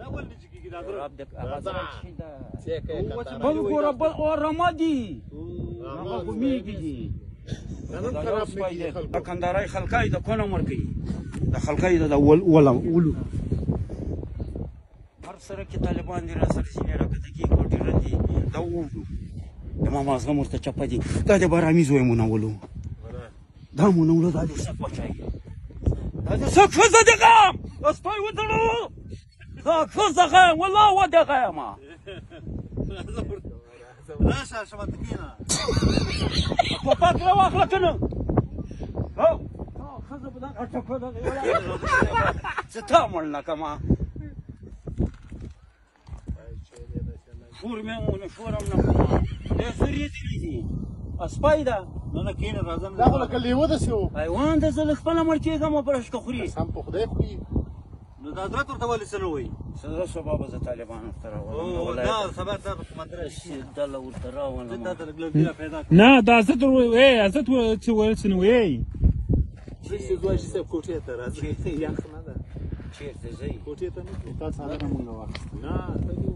رب د بل ګوره بل او رمه دي، رمه خو میږي دي. د کندهارۍ خلکای د کونه مړ کوي، د خلکای د ولو هر سره کې طالبان دي، را سره ځینې راکته کېږي او ډېر دي. دا وولو د ماما زغم ورته چپه دي. دا د بارامي زوی مو نه ولو، دا مو نه ولو. دا د سک بچی، دا د سک ښځه دې غم سپی وتړو. دا ښځه غیم والله ودې غیمه. راشه شمه ته کښېنه، ټوپک راواخله که نه ښځه به دغه ټپه دغه زه تا مړ نه کړمه. شور مې ونه شور هم نه کومه. ډېر زورېدلي دي، سپی ده. نه نه کښېنه، راځم. دا خو لکه لیوه داسې و، حیوان ده. زه له خپله مړ کېږم او برشکه خوري. قسم په خدای خوري. نو دا حضرت ورته ولې څه نه وایي؟ څه سبا به زه طالبانو ورته راولم. دا سبا دا په قومندان ډله ورته راولم. دا ته لږ لږ پیدا کړه. نه دا حضرت ای حضرت څه ویل څه نه وایي. چې زوی شي صاحب کوټې ته راځي، یخ نه ده. چېرته ځئ؟ کوټې ته نه ځو. تا څادر مونږ واخیسته. نه.